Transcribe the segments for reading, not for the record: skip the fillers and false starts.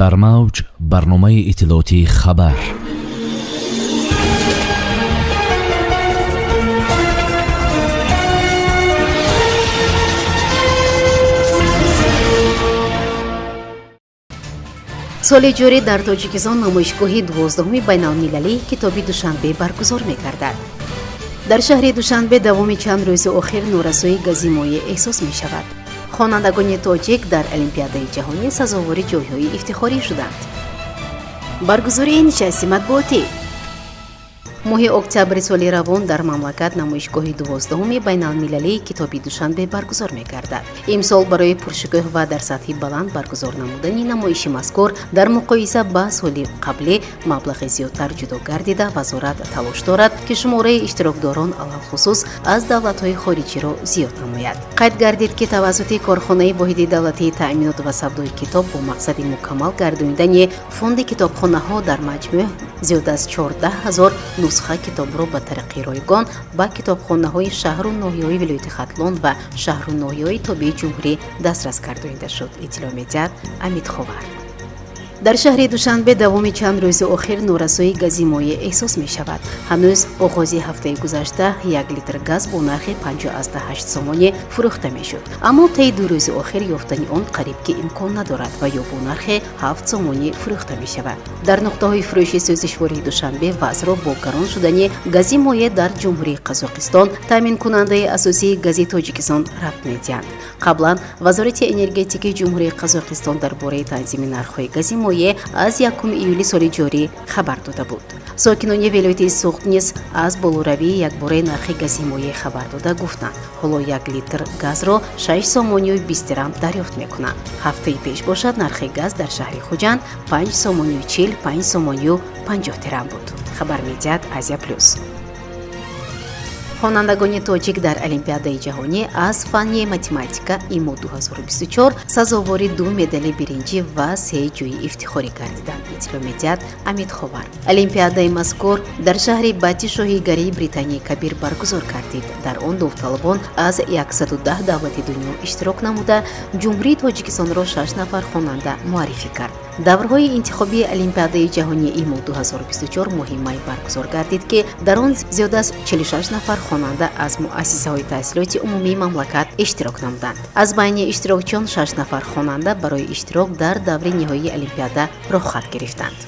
Дар мавҷ барномаи иттилоотии хабар. Соли ҷорӣ дар Тоҷикистон намоишгоҳи 12-уми байналмилалии китоби Душанбе баргузор мегардад. Дар шаҳри Душанбе давоми чанд рӯзи охир норасоии гази моеъ эҳсос мешавад. Хонандагони тоҷик дар Олимпиадаи ҷаҳонӣ сазовори ҷойҳои ифтихорӣ шуданд. Баргузории нишасти матбуотӣ. Моҳи октябри соли равон дар мамлакат намоишгоҳи 12-уми байналмилалии китоби Душанбе баргузор мегардад. Имсол барои пуршукӯҳ ва дар сатҳи баланд баргузор намудани намоиши мазкур дар муқоиса ба соли қаблӣ маблағи зиёдтар ҷудо гардида, вазорат талош дорад, ки шумораи иштирокдорон алалхусус аз давлатҳои хориҷиро зиёд намояд. Қайд гардид, ки тавассути корхонаи воҳиди давлатии таъминот ва савдои китоб бо мақсади мукаммал гардонидани фонди китобхонаҳо дар маҷмӯъ зиёд аз 14 000 нусха китобро ба тариқи ройгон ба китобхонаҳои шаҳру ноҳияҳои вилояти Хатлон ва шаҳру ноҳияҳои тобеи ҷумҳурӣ дастрас гардонида шуд. Иттилоъ медиҳад Амид Ховар. Дар шаҳри Душанбе давоми чанд рӯзи охир норасоии гази моеъ эҳсос мешавад. Ҳанӯз оғози ҳафтаи гузашта 1 литр газ бо нархи 5,8 сомонӣ фурӯхта мешуд, аммо таи 2 рӯзи охир ёфтани он қариб ки имкон надорад ва ё бо нархи 7 сомонӣ фурӯхта мешавад. Дар нуқтаҳои фурӯши сӯзишвории Душанбе вазъро бо гарон шудани гази моеъ дар Ҷумҳурии Қазоқистон, таъминкунандаи асосии гази Тоҷикистон, рабт медиҳанд. Қаблан Вазорати энергетикии Ҷумҳурии Қазоқистон дар бораи танзими нархҳои гази моеъ аз 1 июли соли ҷорӣ хабар дода буд. Сокинони вилояти Суғд низ аз болоравии якбораи нархи гази моеъ хабар дода гуфтанд, ҳоло 1 литр газро 6 сомонию 20 дирам дарёфт мекунанд. Ҳафтаи пеш бошад, нархи газ дар шаҳри Хуҷанд 5 сомонию 40, 5 сомонию 50 дирам буд. Хабар медиҳад Азия Плюс. Хонандагони тоҷик дар Олимпиадаи ҷаҳонӣ аз фанни математика ИМО 2024 сазовори 2 медали биринҷӣ ва 3 ҷойи ифтихорӣ гардиданд. Иттилоъ медиҳад Амид Ховар. Олимпиадаи мазкур дар шаҳри Бати шоҳигарии Британияи Кабир баргузор гардид. Дар он довталабон аз 110 давлати дунё иштирок намуда, Ҷумҳурии Тоҷикистонро 6 нафар хонанда муаррифӣ кард. Даврҳои интихобии Олимпиадаи ҷаҳонии ИМО 2024 моҳи май баргузор гардид, ки дар он зиёд аз 46 нафар хонанда аз муассисаҳои таҳсилоти умумии мамлакат иштирок намуданд. Аз байни иштирокчиён 6 нафар хонанда барои иштирок дар даври ниҳоии Олимпиада роҳхат гирифтанд.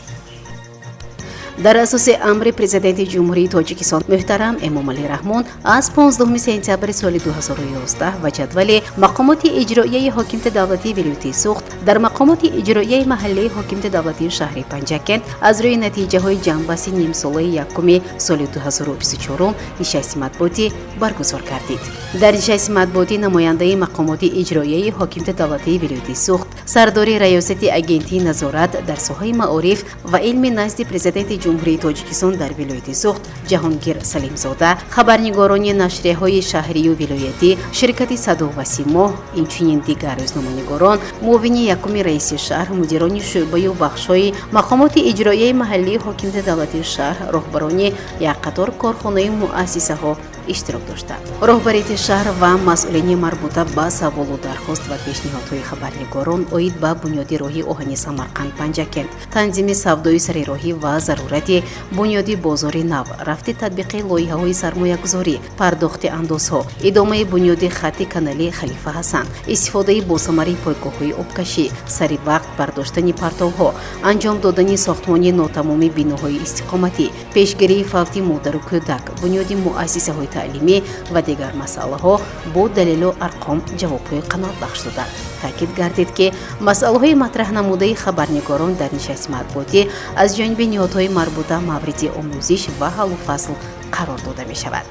Дар асоси амри Президенти Ҷумҳурии Тоҷикистон муҳтарам Эмомалӣ Раҳмон аз 15 сентябри соли 2011 ва ҷадвали мақомоти иҷроияи ҳокимияти давлатии вилояти Суғд дар мақомоти иҷроияи маҳаллии ҳокимияти давлатии шаҳри Панҷакент аз рӯи натиҷаҳои ҷамъбасти нимсолаи якуми соли 2024 нишасти матбуотӣ баргузор гардид. Дар нишасти матбуотӣ намояндаи мақомоти иҷроияи ҳокимияти давлатии вилояти Суғд, сардори раёсати агентии назорат дар соҳаи маориф ва илми назди Президенти Ҷумҳурии Тоҷикистон дар вилояти Суғд Ҷаҳонгир Салимзода, хабарнигорони нашрияҳои шаҳрию вилоятӣ, ширкати Садо ва Симо, инчунин дигар рӯзноманигорон, муовини якуми раиси шаҳр, мудирони шӯъбаю бахшҳои мақомоти иҷроияи маҳаллии ҳокимияти давлатии шаҳр, роҳбарони як қатор корхонаю муассисаҳо иштирок доштанд. Роҳбарияти шаҳр ва масъулини марбута ба саволу дархост ва пешниҳодҳои хабарнигорон оид ба бунёди роҳи оҳани Самарқанд Панҷакент, танзими савдои сарироҳӣ ва зарурати бунёди бозори нав, рафти татбиқи лоиҳаҳои сармоягузорӣ, пардохти андозҳо, идомаи бунёди хатти канали Халифа Ҳасан, истифодаи босамари пойгоҳҳои обкашӣ, сари вақт бардоштани партовҳо, анҷом додани сохтмони нотамоми биноҳои истиқоматӣ, пешгирии фавти модару кӯдак, бунёди муассисаҳои таълимӣ ва дигар масъалаҳо бо далелу арқом ҷавобҳои қаноатбахш доданд. Таъкид гардид, ки масъалаҳои матраҳ намудаи хабарнигорон дар нишасти матбуотӣ аз ҷониби ниҳодҳои марбута мавриди омӯзиш ва ҳаллу фасл қарор дода мешавад.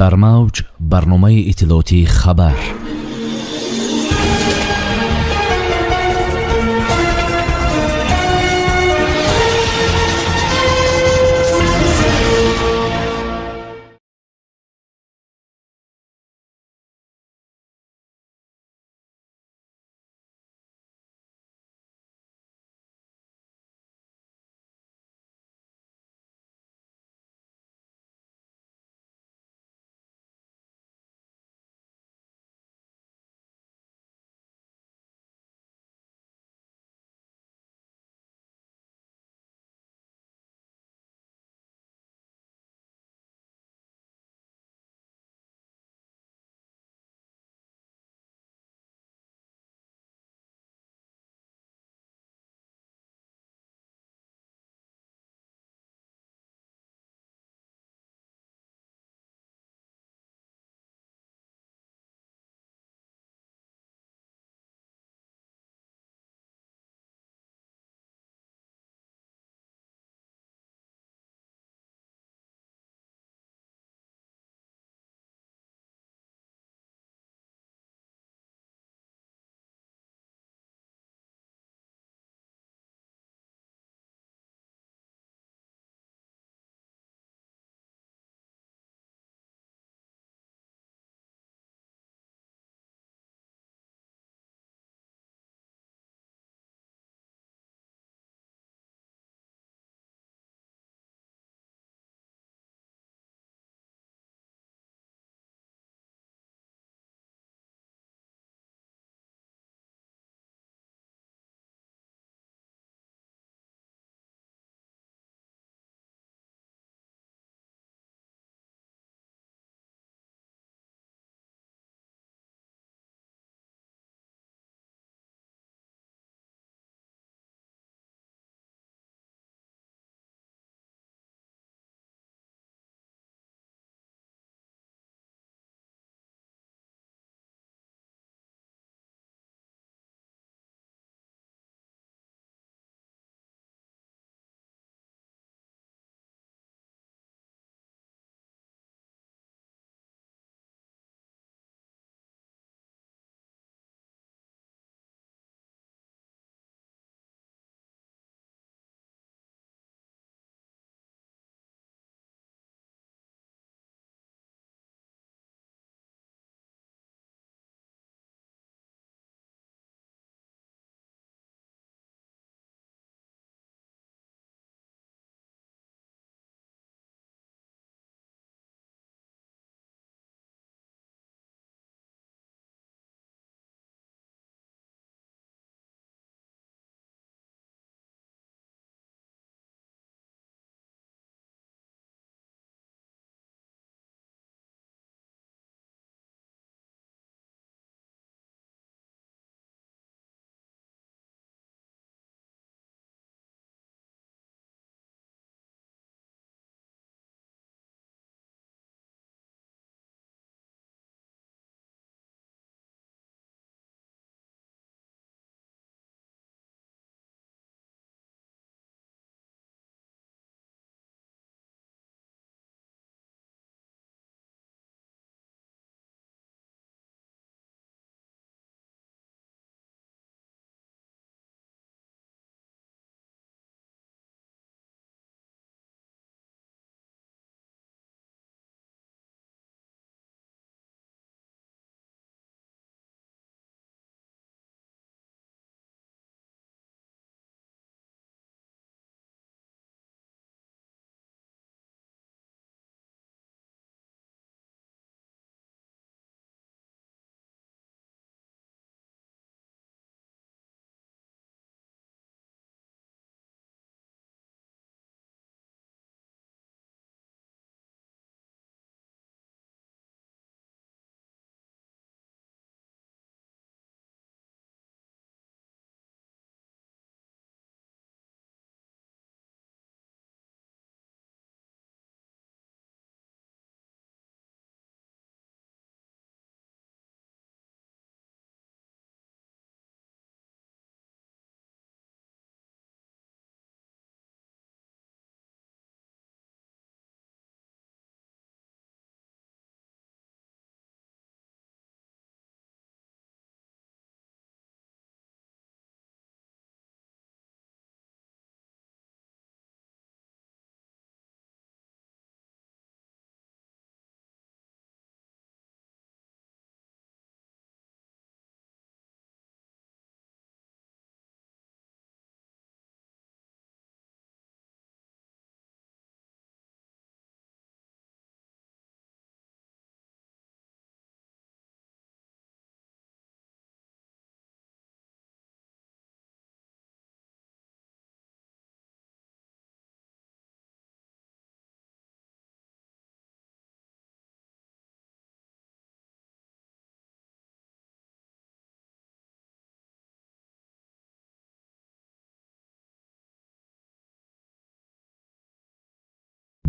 Дар мавҷ барномаи иттилоотии хабар.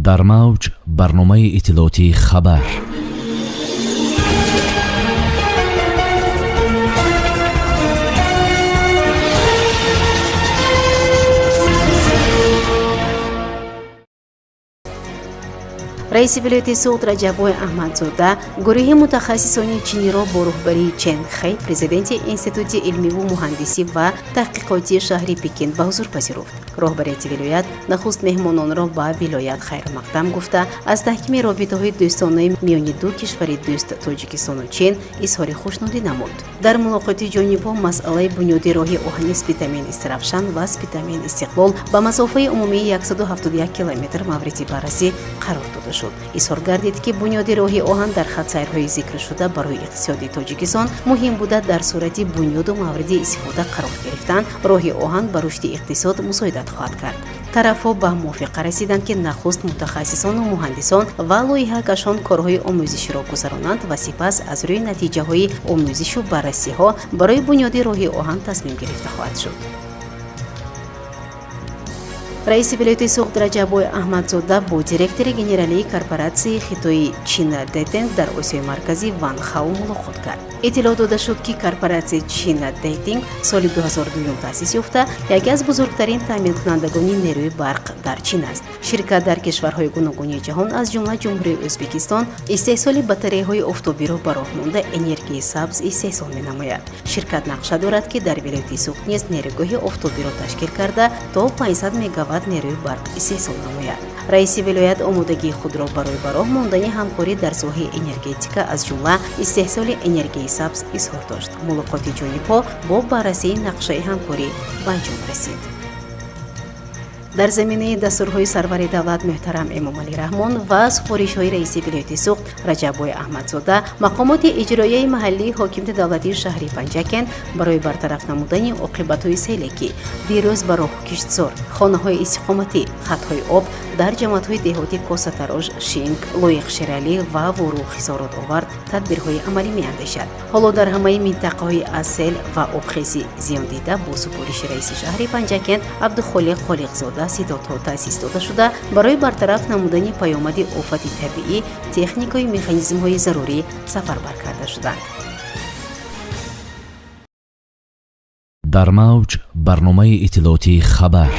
Дар мавҷ барномаи иттилоотии хабар. Раиси вилояти Суғд Раҷаббой Аҳмадзода гурӯҳи мутахассисони чиниро бо роҳбарии Чен Хэй, президенти Институти илмиву муҳандисӣ ва таҳқиқотии шаҳри Пекин ба ҳузур пазируфт. Роҳбарияти вилоят нахуст меҳмононро ба вилоят хайрмақдам гуфта, аз таҳкими робитаҳои дӯстонаи миёни ду кишвари дӯст Тоҷикистону Чин изҳори хушнудӣ намуд. Дар мулоқоти ҷонибҳо масъалаи бунёди роҳи оҳани Спитамен Истаравшан ва Спитамен Истиқлол ба масофаи умумии 171 километр мавриди баррасӣ қарор дода шуд. Изҳор гардид, ки бунёди роҳи оҳан дар хатсайрҳои зикршуда барои иқтисоди Тоҷикистон муҳим буда, дар сурати бунёду мавриди истифода қарор гирифтан роҳи оҳан ба рушди иқтисод мусоидат хоҳад кард. Тарафҳо ба мувофиқа расиданд, ки нахуст мутахассисону муҳандисон ва лоиҳакашон корҳои омӯзиширо гузаронанд ва сипас аз рӯи натиҷаҳои омӯзишу баррасиҳо барои бунёди роҳи оҳан тасмим гирифта хоҳад шуд. Раиси вилояти Суғд Раҷаббой Аҳмадзода бо директори генералии корпоратсияи хитои Чина Детинг дар Осиёи Марказӣ Ван Хао мулоқот кард. Иттилоъ дода шуд, ки корпоратсияи Чина Детинг соли 2002 таъсис ёфта, яке аз бузургтарин таъминкунандагони нерӯи барқ дар Чин аст. Ширкат дар кишварҳои гуногуни ҷаҳон, аз ҷумла Ҷумҳурии Ӯзбекистон, истеҳсоли батареяҳои офтобиро ба роҳ монда, энергияи сабз истеҳсол менамояд. Ширкат нақша дорад, ки дар вилояти Суғд низ нерӯгоҳи офтобиро ташкил карда, то 500 мегаватт нерӯи барқ истеҳсол намояд. Раиси вилоят омодагии худро барои ба роҳ мондани ҳамкорӣ дар соҳаи энергетика, аз ҷумла истеҳсоли энергияи сабз изҳор дошт. Мулоқоти ҷонибҳо бо баррасии нақшаи ҳамкорӣ ба анҷом расид. Дар заминаи дастурҳои сарвари давлат муҳтарам Эмомалӣ Раҳмон ва супоришҳои раиси вилояти Суғд Раҷаббой Аҳмадзода, мақомоти иҷроияи маҳаллии ҳокимияти давлатии шаҳри Панҷакент барои бартараф намудани оқибатҳои селе, ки дирӯз ба роҳу киштзор, хонаҳои истиқоматӣ, хатҳои об дар ҷамоатҳои деҳоти Косатарош, Шинк, Лоиқ Шералӣ ва Вуруғ хисорот овард, тадбирҳои амалӣ меандешад. Ҳоло дар ҳамаи минтақаҳои аз сел ва обхезӣ зиёндида бо супориши раиси шаҳри Панҷакент Абдухолиқ Холиқзода ситодҳо таъсис дода шуда, барои бартараф намудани паёмади офати табиӣ техникаю механизмҳои зарурӣ сафарбар карда шуданд. Дар мавҷ барномаи иттилоотии хабар.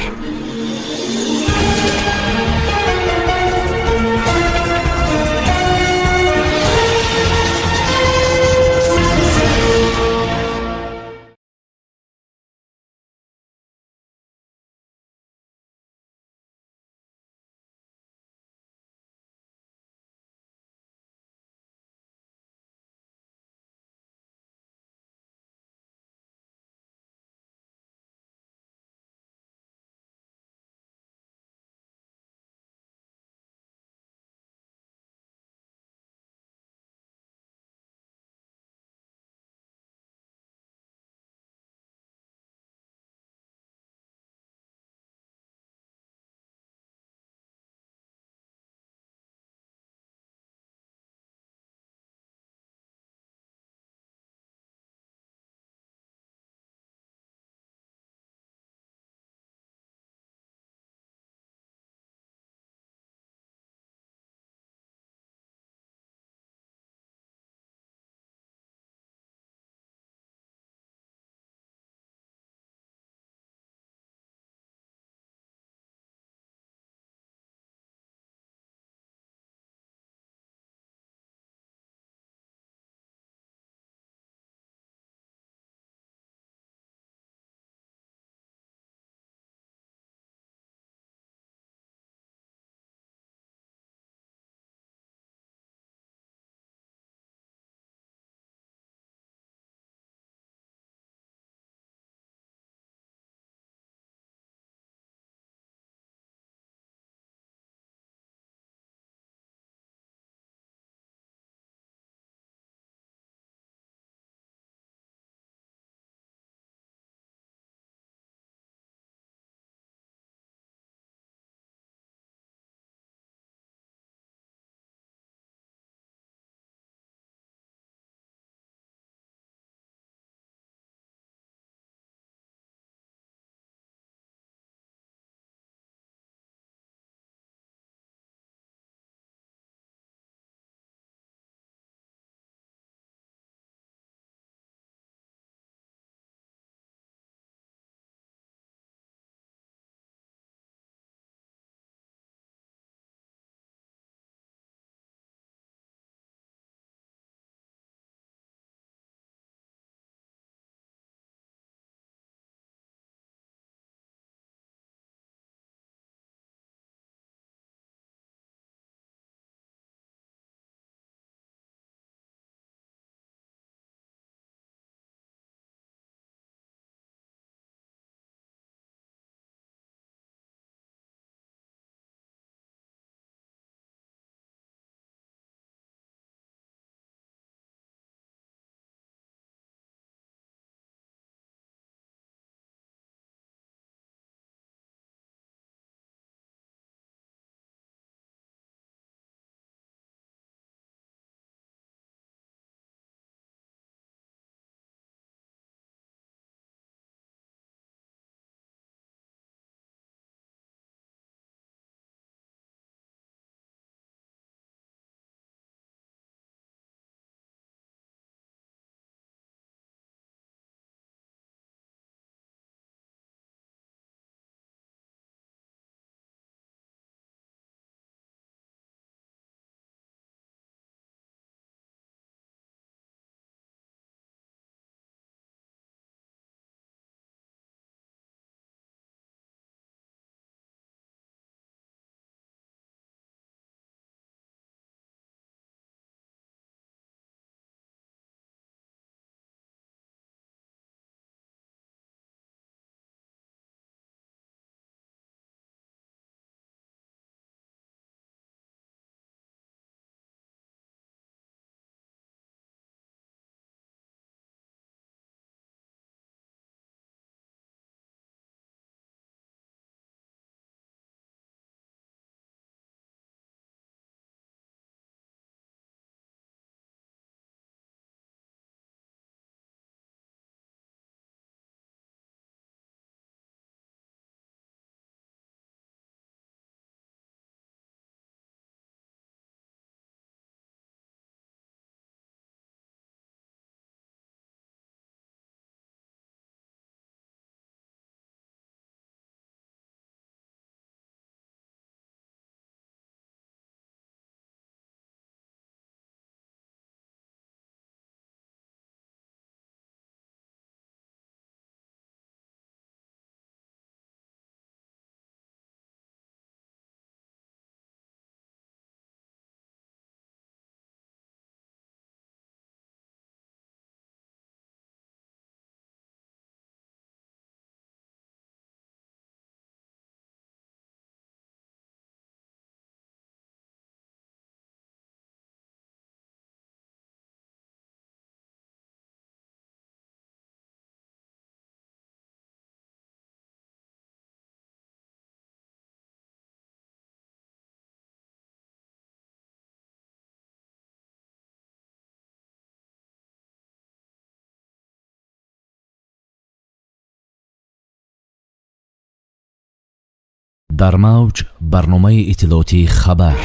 Дар мавҷ барномаи иттилоотии хабар.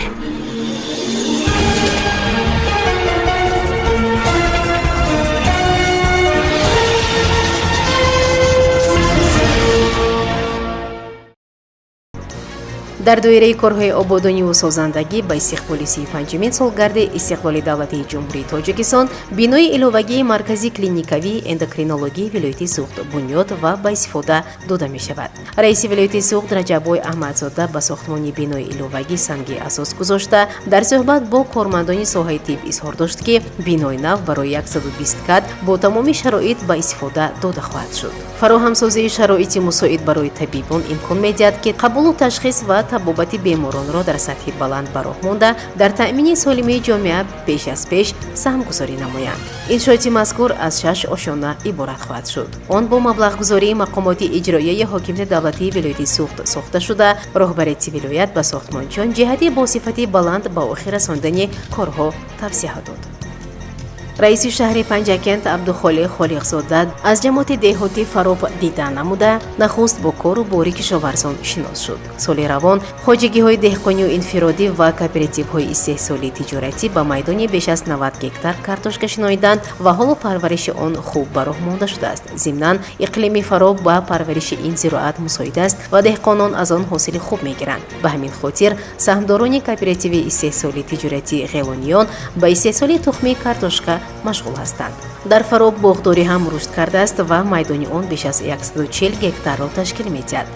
Дар доираи корҳои ободониву созандагӣ ба истиқболи 35-умин солгарди истиқлоли давлатии Ҷумҳурии Тоҷикистон бинои иловагии маркази клиникавии эндокринологии вилояти Суғд бунёд ва ба истифода дода мешавад. Раиси вилояти Суғд Раҷаббой Аҳмадзода ба сохтмони бинои иловагӣ санги асос гузошта, дар суҳбат бо кормандони соҳаи тиб изҳор дошт, ки бинои нав барои 120 кад бо тамоми шароит ба истифода дода хоҳад шуд. Фароҳамсозии шароити мусоид барои табибон имкон медиҳад, ки қабулу ташхис ва табобати беморонро дар сатҳи баланд ба роҳ монда, дар таъмини солимии ҷомеа беш аз пеш саҳмгузорӣ намоянд. Иншооти мазкур аз 6 ошёна иборат хоҳад шуд. Он бо маблағгузории мақомоти иҷроияи ҳокимияти давлатии вилояти Суғд сохта шуда, роҳбарияти вилоят ба сохтмончиён ҷиҳати бо сифати баланд ба охир расондани корҳо тавсия дод. Раиси шаҳри Панҷакент Абдухолиқ Холиқзода аз ҷамоати деҳоти Фароб дида намуда, нахуст бо кору бори кишоварзон шинос шуд. Соли равон хоҷагиҳои деҳқонию инфиродӣ ва кооперативҳои истеҳсолии тиҷоратӣ ба майдони беш аз 90 гектар картошка шиноиданд ва ҳоло парвариши он хуб ба роҳ монда шудааст. Зимнан, иқлими Фароб ба парвариши ин зироат мусоид аст ва деҳқонон аз он ҳосили хуб мегиранд. Ба ҳамин хотир саҳмдорони кооперативи истеҳсолии тиҷоратии Ғелониён ба истеҳсоли тухмии картошка машғул ҳастанд. Дар Фароб боғдорӣ ҳам рушд кардааст ва майдони он беш аз 140 гектарро ташкил медиҳад.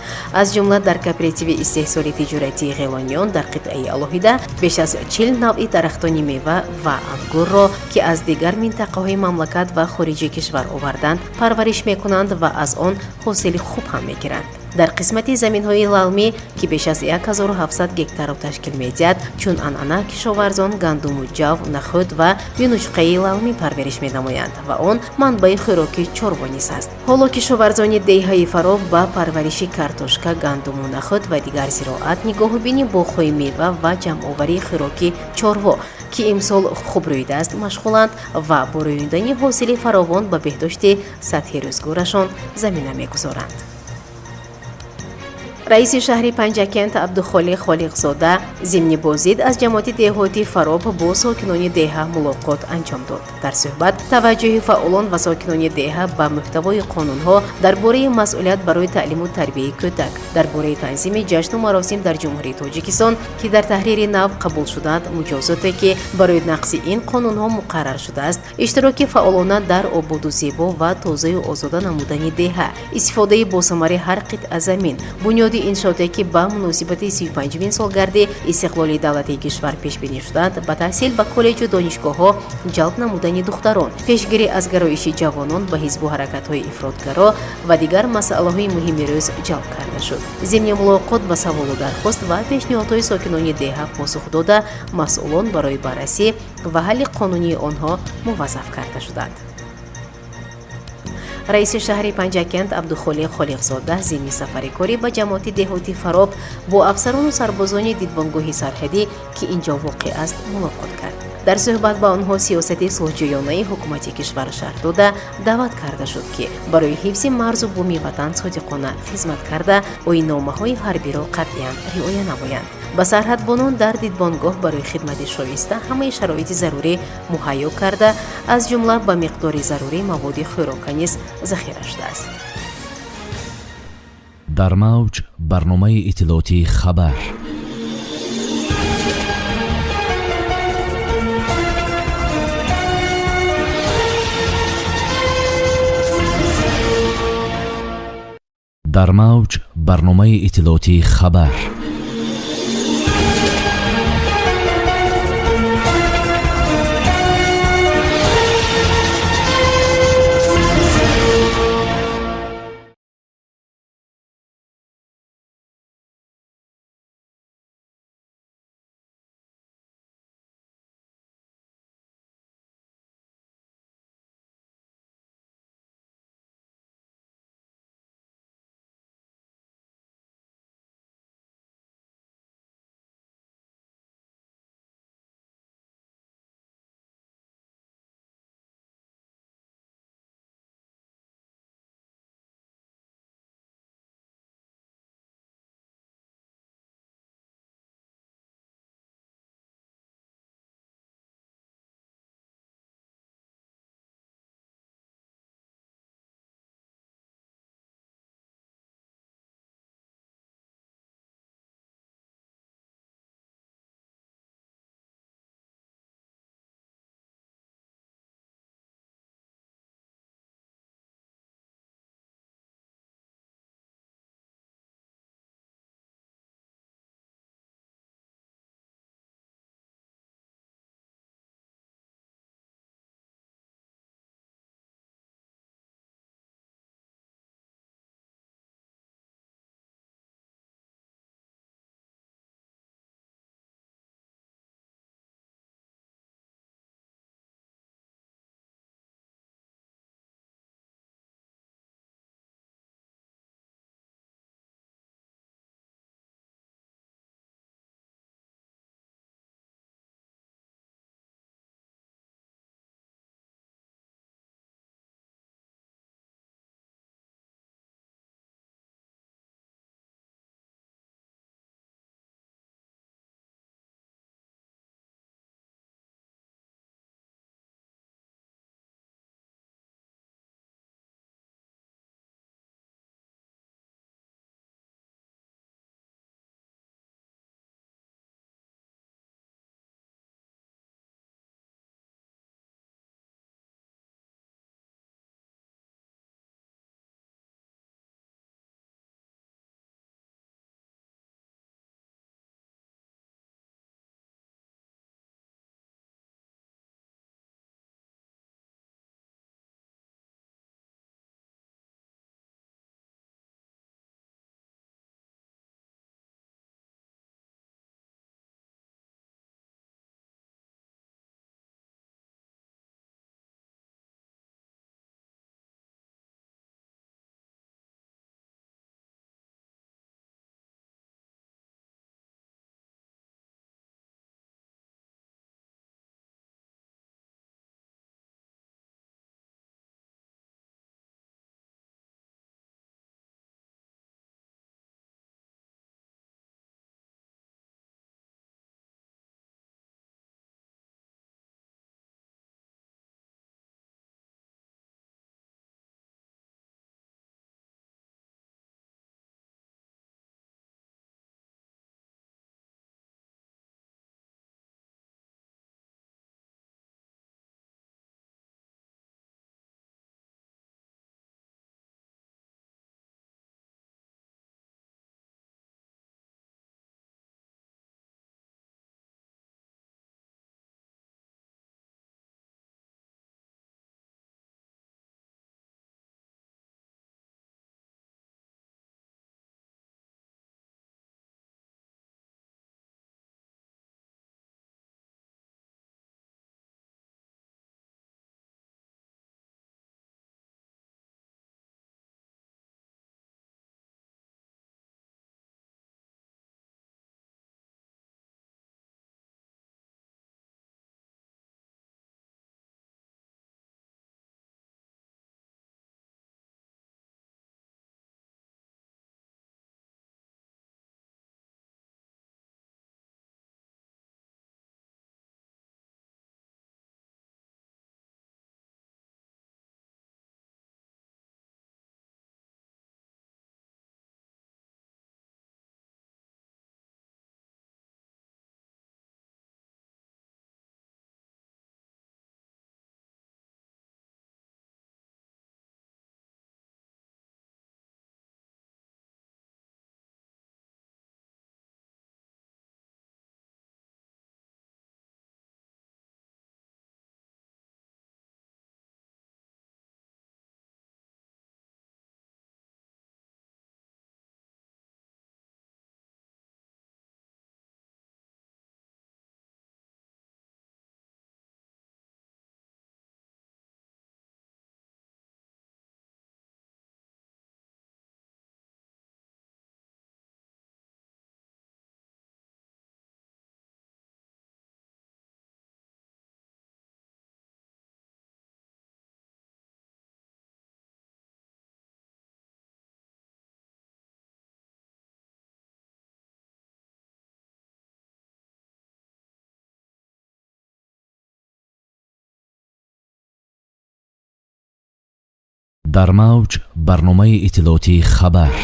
Аз ҷумла дар кооперативи истеҳсоли тиҷоратии Ғелониён дар қитъаи алоҳида беш аз 40 навъи дарахтони мева ва ангурро, ки аз дигар минтақаҳои мамлакат ва хориҷи кишвар оварданд, парвариш мекунанд ва аз он ҳосили хуб ҳам мегиранд. Дар қисмати заминҳои лалмӣ, ки беш аз 1700 гектарро ташкил медиҳад, чун анъана кишоварзон гандуму ҷав, нахӯд ва юнучқаи лалмӣ парвариш менамоянд ва он манбаи хӯроки чорво низ аст. Ҳоло кишоварзони деҳаи Фароб ба парвариши картошка, гандуму нахӯд ва дигар зироат, нигоҳубини боғҳои мева ва ҷамъоварии хӯроки чорво, ки имсол хуб рӯидааст, машғуланд ва бо рӯёндани ҳосили фаровон ба беҳдошти сатҳи рӯзгорашон замина мегузоранд. Раиси шаҳри Панҷакент Абдухолиқ Холиқзода зимни боздид аз ҷамоати деҳоти Фароб бо сокинони деҳа мулоқот анҷом дод. Дар суҳбат таваҷҷӯҳи фаъолон ва сокинони деҳа ба муҳтавои қонунҳо дар бораи масъулият барои таълиму тарбияи кӯдак, дар бораи танзими ҷашну маросим дар Ҷумҳурии Тоҷикистон, ки дар таҳрири нав қабул шудаанд, муҷозоте, ки барои нақси ин қонунҳо муқаррар шудааст, иштироки фаъолона дар ободу зебо ва тозаю озода намудани деҳа, истифодаи босамари ҳар қитъа замин, бунёди иншооте, ки ба муносибати 35-умин солгарди истиқлоли давлатии кишвар пешбинӣ шуданд, ба таҳсил ба коллеҷу донишгоҳҳо ҷалб намудани духтарон, пешгирӣ аз гароиши ҷавонон ба ҳизбу ҳаракатҳои ифротгаро ва дигар масъалаҳои муҳими рӯз ҷалб карда шуд. Зимни мулоқот ба саволу дархост ва пешниҳодҳои сокинони деҳа посух дода, масъулон барои баррасӣ ва ҳалли қонунии онҳо муваззаф карда шуданд. Раиси шаҳри Панҷакент Абдухолиқ Холиқзода зимни сафари корӣ ба ҷамоати деҳоти Фароб бо афсарону сарбозони дидбонгоҳи сарҳадӣ, ки инҷо воқеъ аст, мулоқот кард. Дар суҳбат ба онҳо сиёсати сулҳҷӯёнаи ҳукумати кишвар шарҳ дода, даъват карда шуд, ки барои ҳифзи марзу буми ватан содиқона хизмат карда, оинномаҳои ҳарбиро қатъиян риоя намоянд. Ба сарҳадбонон дар дидбонгоҳ барои хидмати шоиста ҳамаи шароити зарурӣ муҳайё карда, аз ҷумла ба миқдори зарурӣ маводи хӯрока низ захира шудааст. Дар мавҷ барномаи иттилоотии хабар. Дар мавҷ барномаи иттилоотии хабар. Дар мавҷ барномаи иттилоотии хабар.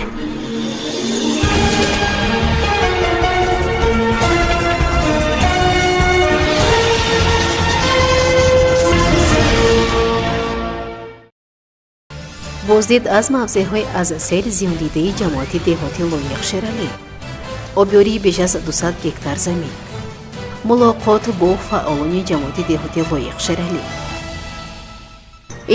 Боздид аз мавзеъҳои аз сел зиёндидаи ҷамоати деҳоти Лоиқ Шералӣ, обёрии беш аз 200 гектар замин, мулоқот бо фаъолони ҷамоати деҳоти Лоиқ Шералӣ.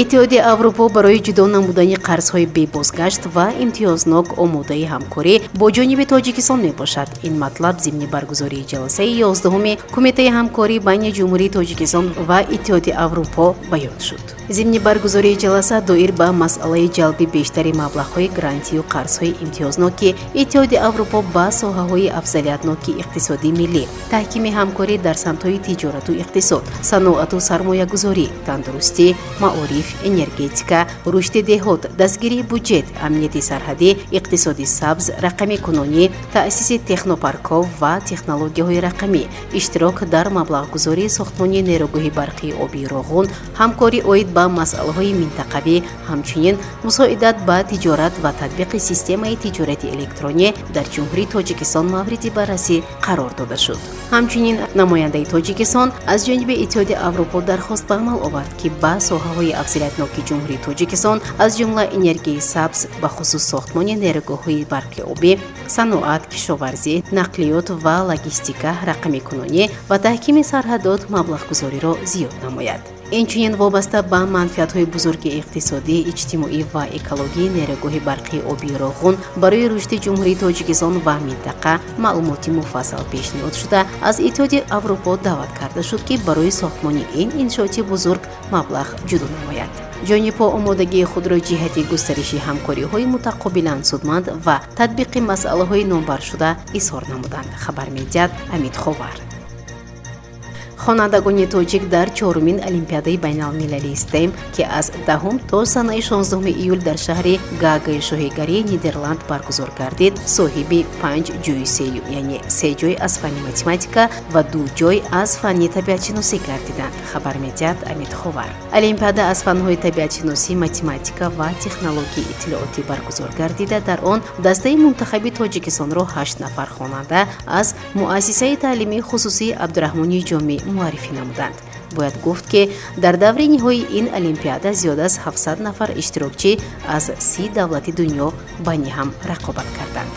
Иттиҳоди Аврупо барои ҷудо намудани қарзҳои бебозгашт ва имтиёзнок омодаи ҳамкорӣ бо ҷониби Тоҷикистон мебошад. Ин матлаб зимни баргузории ҷаласаи 11-уми Кумитаи ҳамкорӣ байни Ҷумҳурии Тоҷикистон ва Иттиҳоди Аврупо баён шуд. Зимни баргузории ҷаласа доир ба масъалаи ҷалби бештари маблағҳои грантию қарзҳои имтиёзноки Иттиҳоди Аврупо ба соҳаҳои афзалиятноки иқтисодии миллӣ, таҳкими ҳамкорӣ дар самтҳои тиҷорату иқтисод, саноату сармоягузорӣ, тандурустӣ, маориф, энергетика, рушди деҳот, дастгирии буҷет, амнияти сарҳадӣ, иқтисоди сабз, рақамикунонӣ, таъсиси технопаркҳо ва технологияҳои рақамӣ, иштирок дар маблағгузории сохтмони нерӯгоҳи барқии обии Роғун, ҳамкорӣ оид ба масъалаҳои минтақавӣ, ҳамчунин мусоидат ба тиҷорат ва татбиқи системаи тиҷорати электронӣ дар Ҷумҳурии Тоҷикистон мавриди баррасӣ қарор дода шуд. Ҳамчунин намояндаи Тоҷикистон аз ҷониби Иттиҳоди Аврупо дархост ба амал овард, ки ба соҳаҳои афзалиятноки Ҷумҳурии Тоҷикистон, аз ҷумла энергияи сабз, ба хусус сохтмони нерӯгоҳҳои барқи обӣ, саноат, кишоварзӣ, нақлиёт ва логистика, рақамикунонӣ ва таҳкими сарҳадот маблағгузориро зиёд намояд. Инчунин вобаста ба манфиатҳои бузурги иқтисодӣ, иҷтимоӣ ва экологии нерӯгоҳи барқии обии Роғун барои рушди Ҷумҳурии Тоҷикистон ва минтақа маълумоти муфассал пешниҳод шуда, аз Иттиҳоди Аврупо даъват карда шуд, ки барои сохтмони ин иншооти бузург маблағ ҷудо намояд. Ҷонибҳо омодагии худро ҷиҳати густариши ҳамкориҳои мутақобилан судманд ва татбиқи масъалаҳои номбаршуда изҳор намуданд, хабар медиҳад Амид Ховар. Хонандагони тоҷик дар чорумин Олимпиадаи байналмилалии STEM, ки аз 10 то санаи 16 июл дар шаҳри Гагаи шоҳигарии Нидерланд баргузор гардид, соҳиби 5 ҷойи сеюм, яъне 3 ҷой аз фанни математика ва 2 ҷой аз фанни табиатшиносӣ гардиданд, хабар медиҳад Амид Ховар. Олимпиада аз фанҳои табиатшиносӣ, математика ва технологияи иттилоотӣ баргузор гардида, дар он дастаи мунтахаби Тоҷикистонро 8 нафар хонанда аз муассисаи таълимии хусусии Абдураҳмони Ҷомӣ муаррифӣ намуданд. Бояд гуфт, ки дар даври ниҳоии ин олимпиада зиёд аз 700 нафар иштирокчӣ аз 30 давлати дунё байни ҳам рақобат карданд.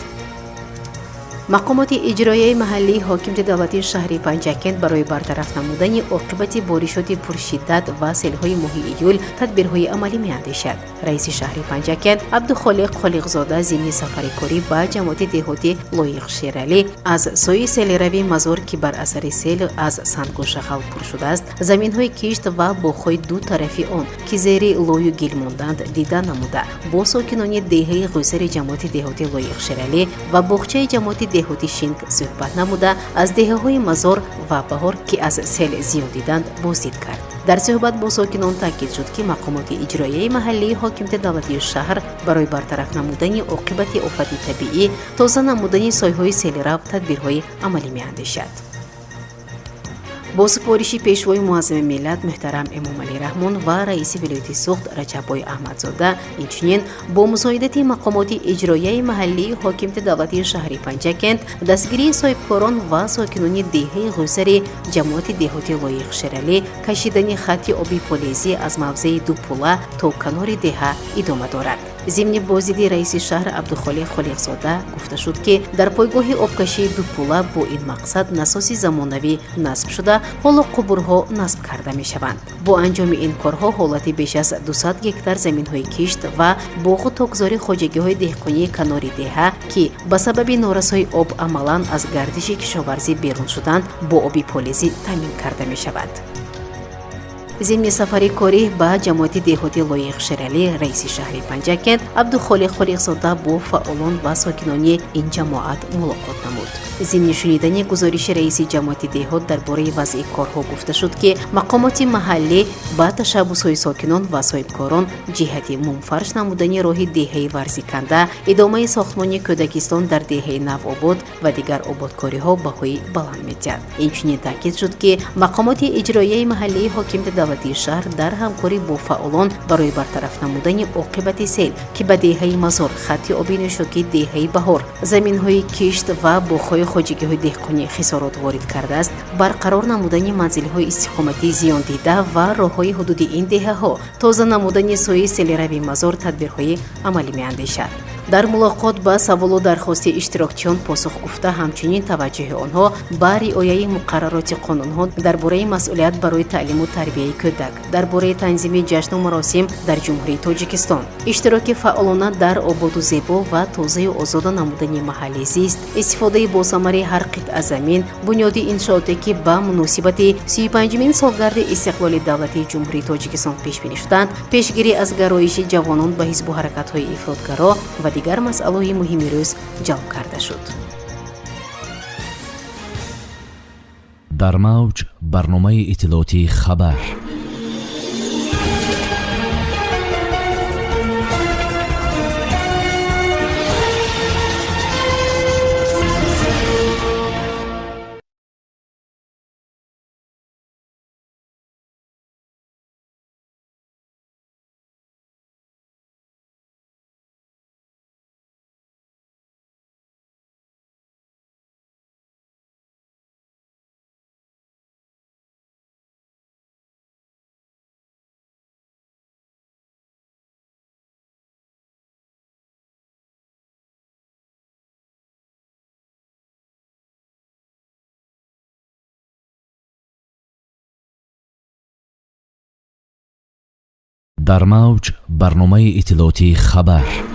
Мақомоти иҷроияи маҳаллии ҳокимияти давлатии шаҳри Панҷакент барои бартараф намудани оқибати боришоти пуршиддат ва селҳои моҳи июл тадбирҳои амалӣ меандешад. Раиси шаҳри Панҷакент Абдухолиқ Холиқзода зимни сафари корӣ ба ҷамоати деҳоти Лоиқ Шералӣ аз сӯи селравии Мазор, ки бар асари сел аз сангу шағал пур шудааст, заминҳои кишт ва боғҳои ду тарафи он, ки зери лою гил монданд, дида намуда, бо сокинони деҳаи Ғӯйсари ҷамоати деҳоти Лоиқ Шералӣ ва боғчаи ҷамоати деҳоти Шинк суҳбат намуда, аз деҳаҳои Мазор ва Баҳор, ки аз сел зиён диданд, боздид кард. Дар суҳбат бо сокинон таъкид шуд, ки мақомоти иҷроияи маҳаллии ҳокимияти давлатии шаҳр барои бартараф намудани оқибати офати табиӣ, тоза намудани сойҳои селрав тадбирҳои амалӣ меандешад. Бо супориши пешвои муаззами миллат муҳтарам Эмомалӣ Раҳмон ва раиси вилояти Суғд Раҷаббой Аҳмадзода, инчунин бо мусоидати мақомоти иҷроияи маҳаллии ҳокимияти давлатии шаҳри Панҷакент, дастгирии соҳибкорон ва сокинони деҳаи Ғӯйсари ҷамоати деҳоти Лоиқ Шералӣ, кашидани хатти оби полезӣ аз мавзеи Дупула то канори деҳа идома дорад. Зимни боздиди раиси шаҳр Абдухолиқ Холиқзода гуфта шуд, ки дар пойгоҳи обкашии Дупула бо ин мақсад насоси замонавӣ насб шуда, ҳоло қубурҳо насб карда мешаванд. Бо анҷоми ин корҳо ҳолати беш аз 200 гектар заминҳои кишт ва боғу токзори хоҷагиҳои деҳқонии канори деҳа, ки ба сабаби норасоии об амалан аз гардиши кишоварзӣ берун шуданд, бо оби полезӣ таъмин карда мешавад. Зимни сафари корӣ ба ҷамоати деҳоти Лоиқ Шералӣ раиси шаҳри Панҷакент Абдухолиқ Холиқзода бо фаъолон ва сокинони ин ҷамоат мулоқот намуд. Зимни шунидани гузориши раиси ҷамоати деҳот дар бораи вазъи корҳо гуфта шуд, ки мақомоти маҳаллӣ ба ташаббусҳои сокинон ва соҳибкорон ҷиҳати мумфарш намудани роҳи деҳаи Варзиканда, идомаи сохтмони кӯдакистон дар деҳаи Навобод ва дигар ободкориҳо баҳои баланд медиҳад. Инчунин таъкид шуд, ки мақомоти иҷроияи маҳаллии ҳокимияти давлатии шаҳр дар ҳамкорӣ бо фаъолон барои бартараф намудани оқибати сел, ки ба деҳаи Мазор, хатти оби нӯшокии деҳаи Баҳор, заминҳои кишт ва боғҳои хоҷагиҳои деҳқонӣ хисорот ворид кардааст, барқарор намудани манзилҳои истиқоматии зиёндида ва роҳҳои ҳудуди ин деҳаҳо, тоза намудани сӯи селирави Мазор тадбирҳои амалӣ меандешад. Дар мулоқот ба саволу дархости иштирокчиён посух гуфта, ҳамчунин таваҷҷӯҳи онҳо ба риояи муқаррароти қонунҳо дар бораи масъулият барои таълиму тарбияи кӯдак, дар бораи танзими ҷашну маросим дар Ҷумҳурии Тоҷикистон, иштироки фаъолона дар ободу зебо ва тозаю озода намудани маҳалли зист, истифодаи босамари ҳар қитъа замин, бунёди иншооте, ки ба муносибати 35-мин солгарди истиқлоли давлатии Ҷумҳурии Тоҷикистон пешбинӣ шуданд, пешгирӣ аз гароиши ҷавонон ба ҳизбу ҳаракатҳои ифротгаро ва дигар масъалаҳои муҳими рӯз ҷалб карда шуд. Дар мавҷ барномаи иттилоотии «Хабар». Дар мавҷ барномаи иттилоотии «Хабар».